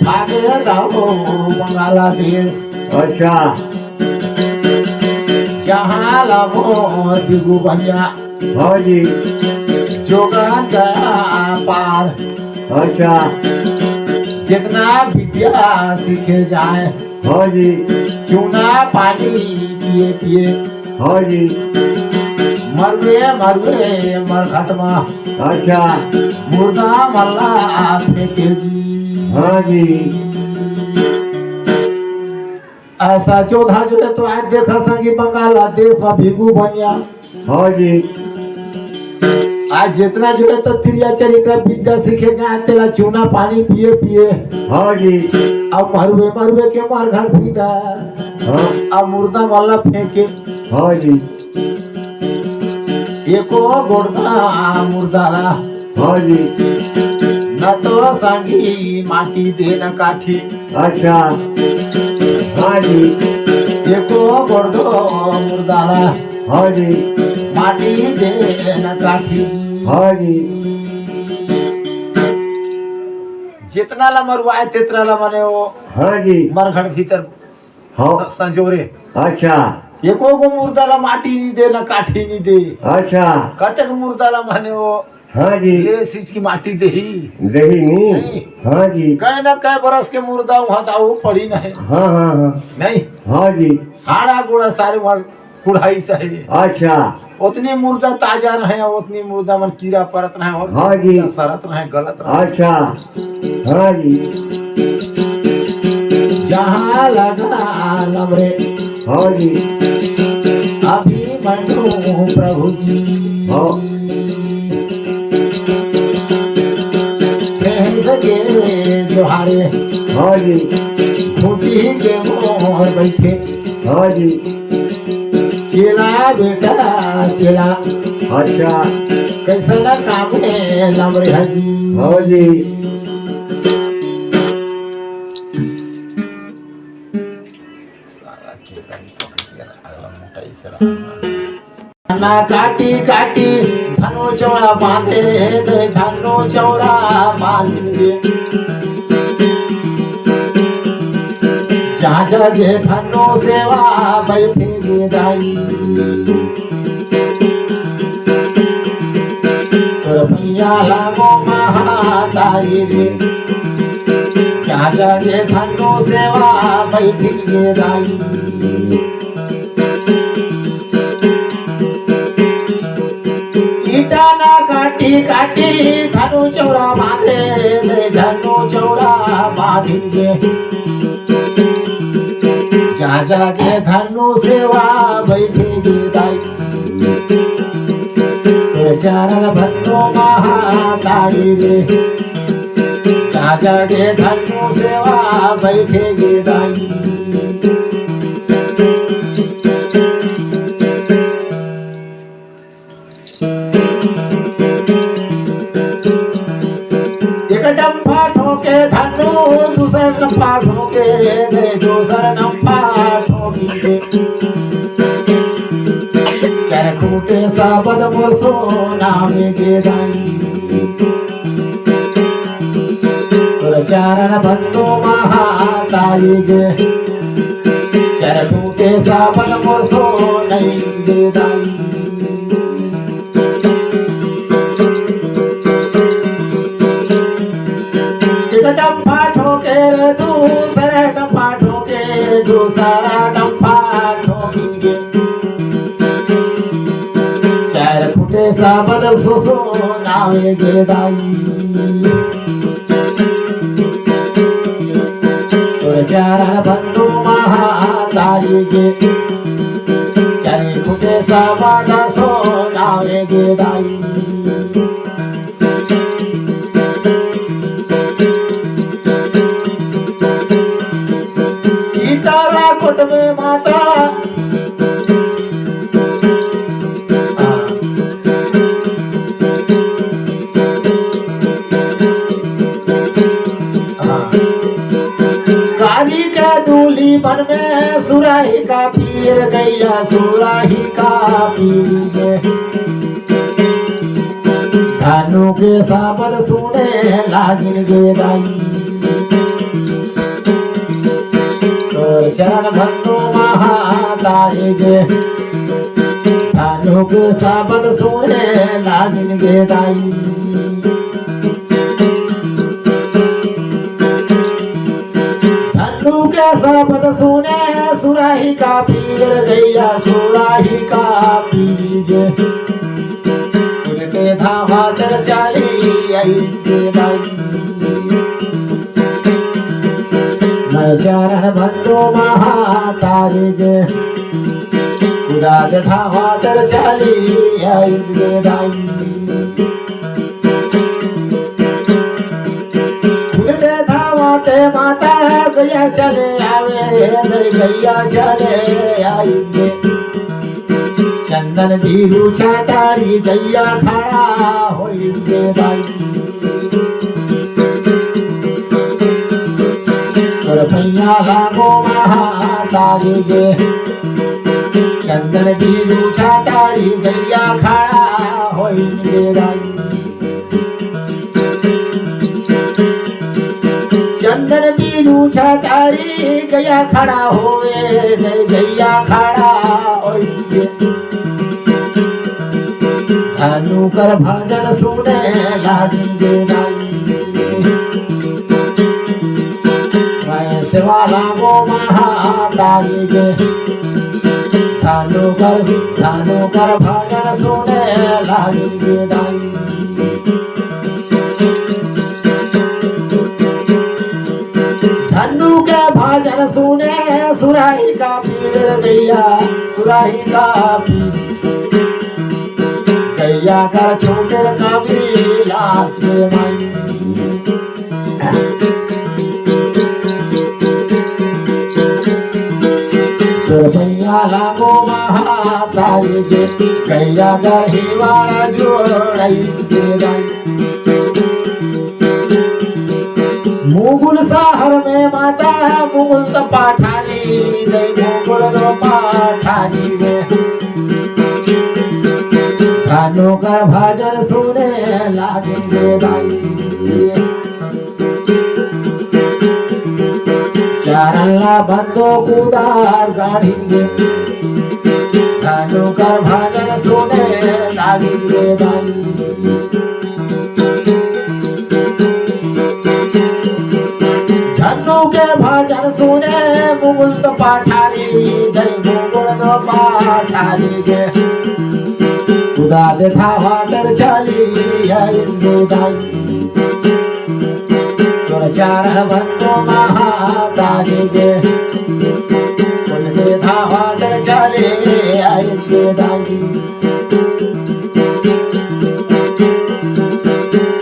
भागे गाँव बंगाला देश। अच्छा। जहाँ ला मोर बिगू भैया। हाँ जी। जोगन गया पार। अच्छा। जितना विद्या सीखे जाए। हाँ जी। चूना पानी पिए पिए। हाँ जी। मरुए मरुए मरघट मा। अच्छा। मुर्दा मल्ला फेंके जी। हाँ जी। ऐसा चौधा जो है तो आज देखा संगी बंगाला देश मा भीगू भैया। हाँ जी। आज जितना जो है तो तिरिया चरित्र विद्या सीखे जाए, तेला चूना पानी पिए पिए। हाँ जी। अब मरुए मरुए के मरघट पीटा। हाँ। अब मुर्दा मल्ला फेंके। हाँ जी। एको गोड़ दा मुर्दा ला। हाँ जी। न तो संगी माटी दे न काठी। अच्छा। हाँ जी। एको गोड़ दो मुर्दा ला। हाँ जी। माटी दे न काठी। हाँ जी। जितना ला मरवाए, तितना ला मने वो हाँ जी। मरघट भीतर हाँ। स-, संजोरे। अच्छा। एको गो मुर्दा ला माटी नी दे, ना काठी नी दे। अच्छा। कतेक मुर्दा ला माने वो हाँ जी। ले सींच की माटी देही। देही नी। नहीं। हाँ जी। कहे ना कहे बरस के मुर्दा वहाँ दाऊ पड़ी नहीं। हाँ, हाँ, हाँ। नहीं। हाँ जी। हाड़ा गोड़ा सारे वहाँ कुढ़ाई सहे। अच्छा। ओतनी मुर्दा ताजा रहे, ओतनी मुर्दा मन कीरा परत रहे, और हाँ जी। सरत रहे, गलत रहे। अच्छा। हाँ जी। जहाँ लगा लमरे हाँ जी। अभिमन्यु प्रभु जी। हाँ। प्रेम के जोहारे हाँ जी। फूटी के मोर बैठे हाँ जी। चेला बेटा चेला। अच्छा। कैसन काम है लमरे हजी। हाँ जी। ना काटी काटी धनु चौरा बांधे दे, धनु चौरा बांधे। जहाँ जगे धनु सेवा बैठे गे दाई। तोर भैया लागो महातारी रे। जहाँ जगे धनु सेवा बैठे गे दाई। ईटा ना काटी काटी धनु चौरा बांधे दे, धनु चौरा बांधेंगे। जा जाके धनु सेवा बैठेंगे दाई। तोर चरण भक्तो महातारी रे। जा जाके धनु सेवा बैठेंगे दाई। एक डंफा ठोके धनु, दूसर डंफा ठोके दे, दूसर डंफा ठोकी दे। चार खूंटे साबत मोर सोना में दे दाई। तोर चरण बंदो महातारी गे, चार खूंटे साबत मोर सोना दे दाई। एक डंफा ठोके रे, दूसर डंफा ठोके, दूसरा डंफा ठोकेंगे। चार खूंटे साबत सोसो नावे गे दाई। तोर चरण बंदो महातारी गे, चार खूंटे साबत सोनावे गे दाई। सीतारा कोट में माता कारी के दूली बन में सुराही का पीर गैया, सुराही का पीर। धनु के साबत सुने लागिन गे दाई। तोर चरण बंदो महातारी गे। धनु के साबत सुने लागिन गे दाई। धनु के साबत सुने सुराही का पीर गैया, सुराही का पीर। कूदते धावा तर चाली आई गे दाई। मैं चरण बंदो महातारी गे। कूदते धावा तर चाली आई गे दाई। कूदते धावते माता गैया चले आवे, गैया चले आई गे। चंद बीरू छातारी गैया खड़ा होई गे दाई। तोर भैया लागो महातारी गे। चंदन बीरू छातारी गैया खड़ा होई गे दाई। चंदन बीरू छातारी गैया खड़ा होए, जय गैया खड़ा होई। धनु कर भजन सुने लागी गे दाई। मैं सेवा लागो महातारी गे। धनु कर, धनु कर भजन सुने लागी गे दाई। धनु के भजन सुने सुराही का पीर गैया, सुराही का पीर। गैया कर छोटे कवि लास के माई। तो भैया लागो महातारी गे, गैया कर हिवारा जोड़ई के दाई। मुगुल शहर में माता मुगुल तो पठारी रे, मुगुल तो पठारी रे। धनु कर भजन सुने लागी गे दाई। चारण ला बंदो कुदार गाड़ी गे। धनु कर भजन सुने लागी गे दाई। धनु के भजन सुने मुगुल तो पठारी, जय मुगुल तो पठारी गे। कुदा देखावा तर चली आई गे दाई। तोर चारण बंदो महातारी गे। कुदा देखावा तर चली आई गे दाई।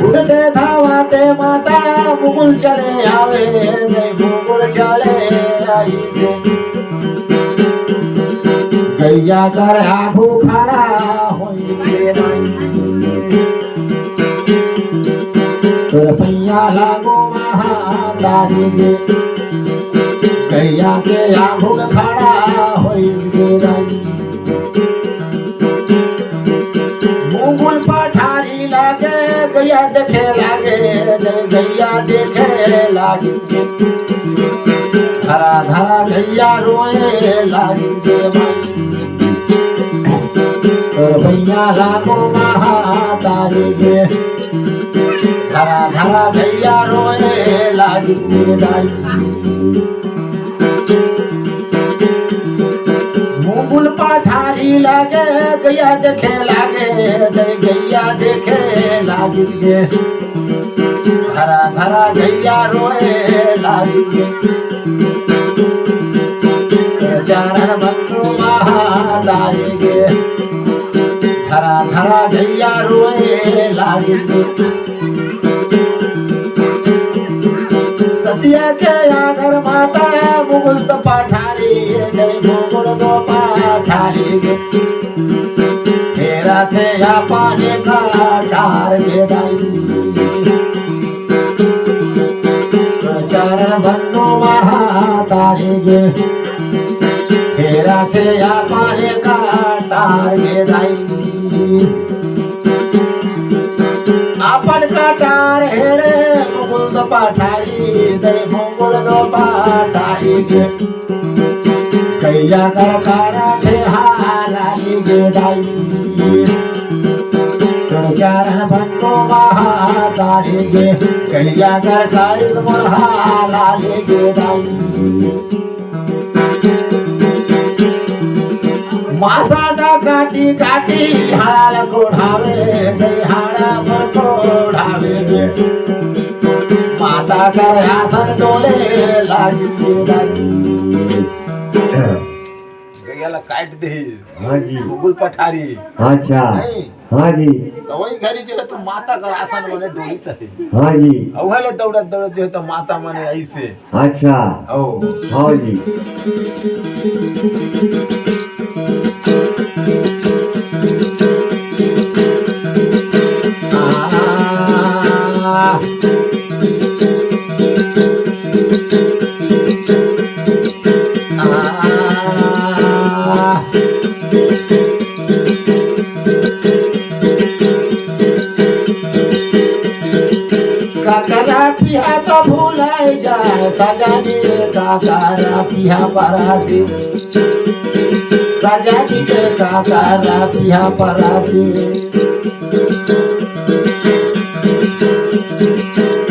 उड़ते धावा ते माता मुगुल चले आवे, जय मुगुल चले आई से। गैया कर आगू खड़ा होई गे दाई। तोर पैया लागो महातारी गे। गैया के आगू खड़ा होई गे दाई। मुगुल पठारी लागे, गैया देखे लागे, गैया देखे लागे। धरा धरा गैया रोए लागे माई। तोर भैया लागो महातारी गे। धरा धरा गैया रोए लागे दाई। मुगुल पठारी लागे, गैया देखे लागे, गैया देखे लागे। धरा धरा गैया रोए लागे। चारण बंदो महातारी गे। धरा धरा गैया रोए लागे। सतिया के आगर माता मुगुल तो पठारी, जय मुगुल तो पठारी गे। फेरा थे या पाने का डार गे दाई। चरण बंदो महातारी गे। फेरा थे या पाने का डार गे दाई। अपन कटार हेरे मुगुल दो पठारी, दे मुगुल दो पठारी गे। गैया कर कारा थे हारानी गे दाई। तोर चरण बंदो महातारी गे। गैया कर कारी मोर हारानी गे दाई। मासा दा काटी काटी हाड़ा ल कोढ़ावे, दे हाड़ा पर कोढ़ावे। माता कर आसन डोले लागी लागी। गैया ला काट दे। हाँ जी। मुगुल पठारी। अच्छा। नहीं। हाँ जी। तो वही घरी जो है तो माता कर आसन वाले डोली सही। हाँ जी। अउ हले दौड़त दौड़त जो है तो माता मने ऐसे। अच्छा। ओ। हाँ जी। काकरा पिहा तो भूलाय जाय, सजानी रे काकरा पिहा पराती। सजानी रे काकरा पिहा पराती।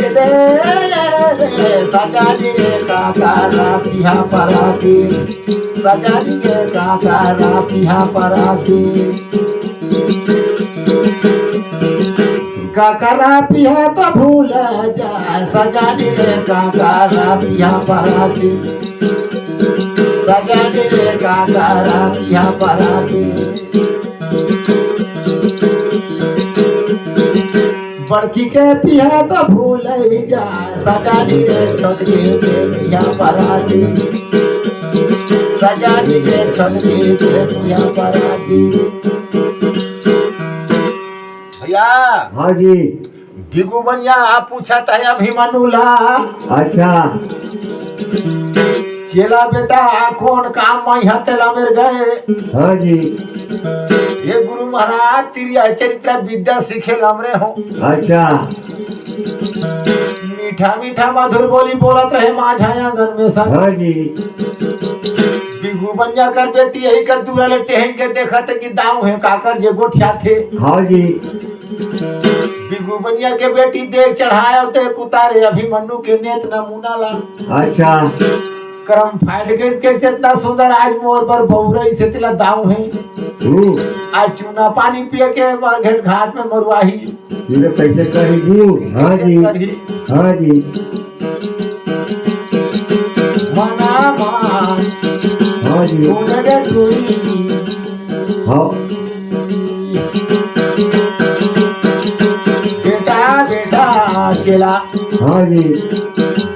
रे, रे, सजानी रे काकरा पिहा पराती। सजानी रे काकरा पिहा पराती। काकरा पिहा तो भूल जाय, सजानी रे काकरा पिहा पराती। सजानी रे काकरा पिहा पराती। बड़की के पिहा तो भूल जाय, सजानी रे छोटकी के पिहा पराती। सजानी रे छोटकी के पिहा पराती। भैया। हाँ जी। बिगू बनिया आप पूछत हे अभिमन्यु ला। अच्छा। चेला बेटा, कोन काम म इहाँ तेला मेर गए? हाँ जी। ये गुरु महाराज, तिरिया चरित्र विद्या सीखे ला हमरे हो। अच्छा। मीठा मीठा मधुर बोली बोलत रहे माझा आंगन में सब। हाँ जी। बिगू बनिया कर बेटी यही कर दूरा ले टेहन के देखत हे कि दाऊ हे काकर जे गोठियाथे। हाँ जी। बिगू बनिया के बेटी देख चढ़ाय अउ देख उतारे अभिमन्यु के नेत नमूना ला। अच्छा। करम फाट गइस, कइसे इतना सुंदर आज मोर बर बउरइस हे तेला दाऊ हे। हम्म। आज चूना पानी पिए के मरघट घाट में मरुवाही। ये तो कइसे करही जी? हाँ कइसे जी। करही? हाँ जी। मना मान। हाँ जी। बोले रे कोई। हाँ। बेटा, बेटा, चेला। हाँ जी।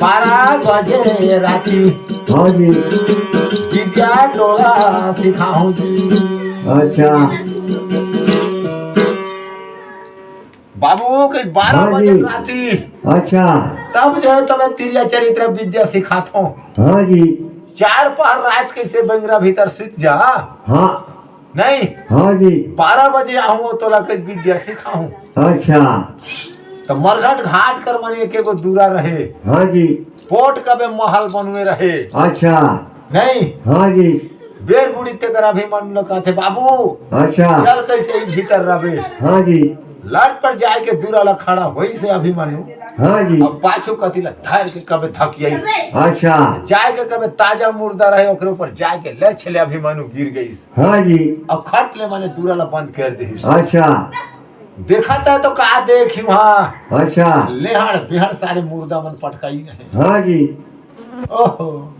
बारह बजे राती। हाँ जी। विद्या तोला सिखाहूँ जी। अच्छा। बाबू के बारह हाँ बजे जी। राती। अच्छा। तब जो है तब तिरिया चरित्र विद्या सिखात हूँ। हाँ जी। चार पहर रात कइसे बंगरा भीतर सुत जा। हाँ। नहीं। हाँ जी। बारह बजे आहूँ तोला कइसे विद्या सिखाहूँ। अच्छा। तो मरघट घाट कर मन एक एगो दूरा रहे। हाँ जी। पोट कबे महल बनवे रहे। अच्छा। नहीं। हाँ जी। बेर बुड़ी तेकर अभिमन्यु ल कहथे, "बाबू, अच्छा। चल कइसे ही भीतर रहे।" हाँ जी। लट पर जाय के दूरा ला खड़ा होइस हे अभिमन्यु। हाँ जी। अब पाछू कति ला धर के कबे धकियाइस। अच्छा। जाय के कबे ताजा मुर्दा रहे, ओकरे ऊपर जाय के ले छले अभिमन्यु गिर गइस। हाँ जी। अब खट ले मने दूरा ला बंद कर देहिस। अच्छा। देखत हे तो का देखी वहाँ। अच्छा। लेहड़ बेहड़ सारे मुर्दा मन पटकाई रहे। हाँ जी। ओहो।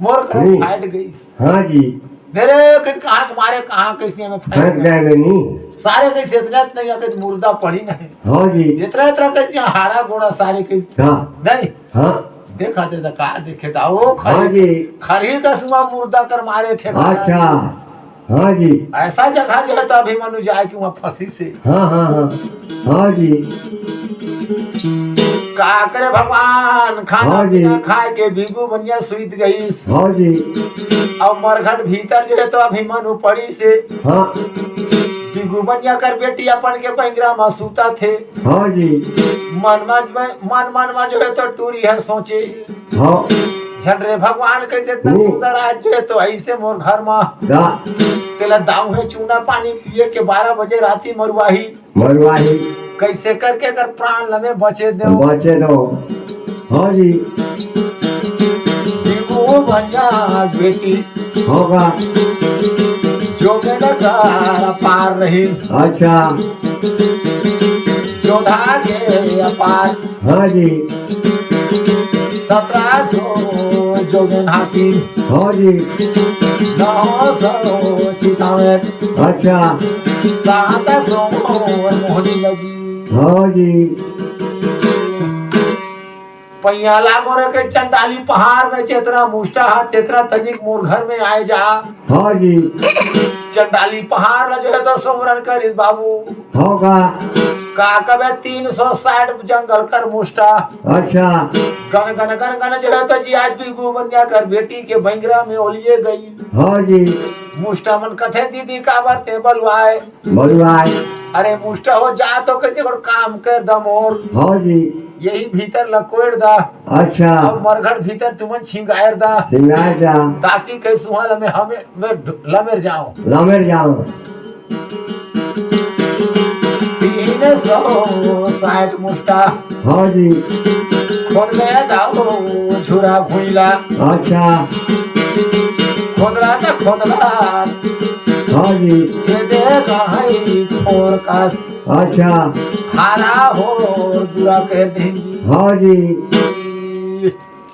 मोर कर हम्म। फाट गइस। हाँ जी। मेरे कइसे कहाँ के मारे, कहाँ कइसे हमें फंस फंस गए। गए बनी। सारे कइसे इतना इतना या कइसे मुर्दा पड़ी नहीं। हाँ जी। इतना इतना कइसे हाड़ा गोड़ा सारे कइसे। हाँ। नहीं। हाँ। देखा दे तो का देखे दा, ओ खरी-, हाँ जी। खरी का सुआ मुर्दा कर मारे ठेकाना। अच्छा। हाँ जी। ऐसा जगह जो है तो अभिमन्यु जाय के वहाँ फंसिस हे। हाँ, हाँ, हाँ। हाँ जी। का करे भगवान, खाना हाँ जी। पीना खाय के बिगू बनिया सुइत गइस। हाँ जी। अउ मरघट भीतर जो है तो अभिमन्यु पड़िस हे। हाँ। बिगू बनिया कर बेटी अपन के बंगरा म सुतत हे। हाँ जी। मन मन में, मन मन में जो है तो टूरी हर सोचे। हाँ। झन रे भगवान, कइसे इतना हम्म। सुंदर आज जो है तो अइसे मोर घर म। दा। तेला दाऊ हे चूना पानी पिए के बारह बजे राती मरुवाही। मरुवाही। कइसे करके कर प्राण ल में बचे देव। बचे देव। हाँ जी। बिगू बनिया बेटी। होगा। जोगेन कर पार रही। अच्छा। जोधा के अपार। हाँ जी। सत्रह सौ जोगेन हाथी। हाँ जी। नौ सौ चितावे। अच्छा। सात सौ मोहनी लगी। हाँ जी। पैया लागो रे के चंडाली पहाड़ में जेतना मुष्टा हा, तेतना तनिक मोर घर में आय जा। हाँ जी। चंडाली पहाड़ ला जो है तो सुमरन करिस बाबू। होगा। का कबे तीन सौ साठ जंगल कर मुष्टा। अच्छा। गन गन गन गन जो है तो जी आज बिगू बनिया कर बेटी के बंगरा में ओलिए गई। हाँ जी। मुस्टा मन कथे, "दीदी काबर ते बलुआए?" बलुआए। अरे मुस्टा हो जा तो कइसे कर काम कर द मोर। हाँ जी। यही भीतर ल कोड़ द। अच्छा। अब मरघट भीतर तुमन छिंगार द। छिंगार द। ताकि कई सुहा लमे हमें, मैं ढ-, लमेर जाऊं। लमेर जाऊं। तीन सौ साठ मुस्टा। हाँ जी। खोद में दाओ झुरा भुइला। अच्छा। खोदला त खोदला। हाँ जी। ये देख हई खोर का। अच्छा। हारा हो दूरा कर देंगी। हाँ जी।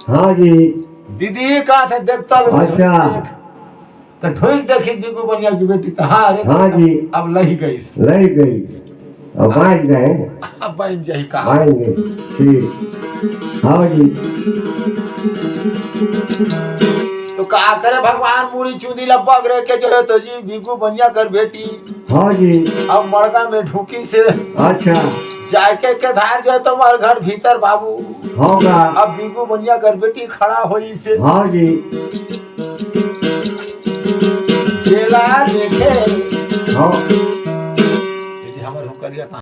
हाँ जी। दीदी का थे देखता भी अच्छा। देख। त ढोई देखी बिगू बनिया की बेटी त हाँ रे। हाँ जी। अब लही गई। लही गई। अब बांच गए। अब बन जाई का। बांच गए। ठीक। हाँ जी। तो का करे भगवान मुड़ी चुंदी ला पग रे के जो है तो जी बिगू बनिया कर बेटी। हाँ जी। अब मड़का में ढुकी से। अच्छा। जाके के धार जो है तो मरघट भीतर बाबू। होगा। अब बिगू बनिया कर बेटी खड़ा होई से। हाँ जी। जेला देखे। हाँ। ये जी हमर हुकरिया था।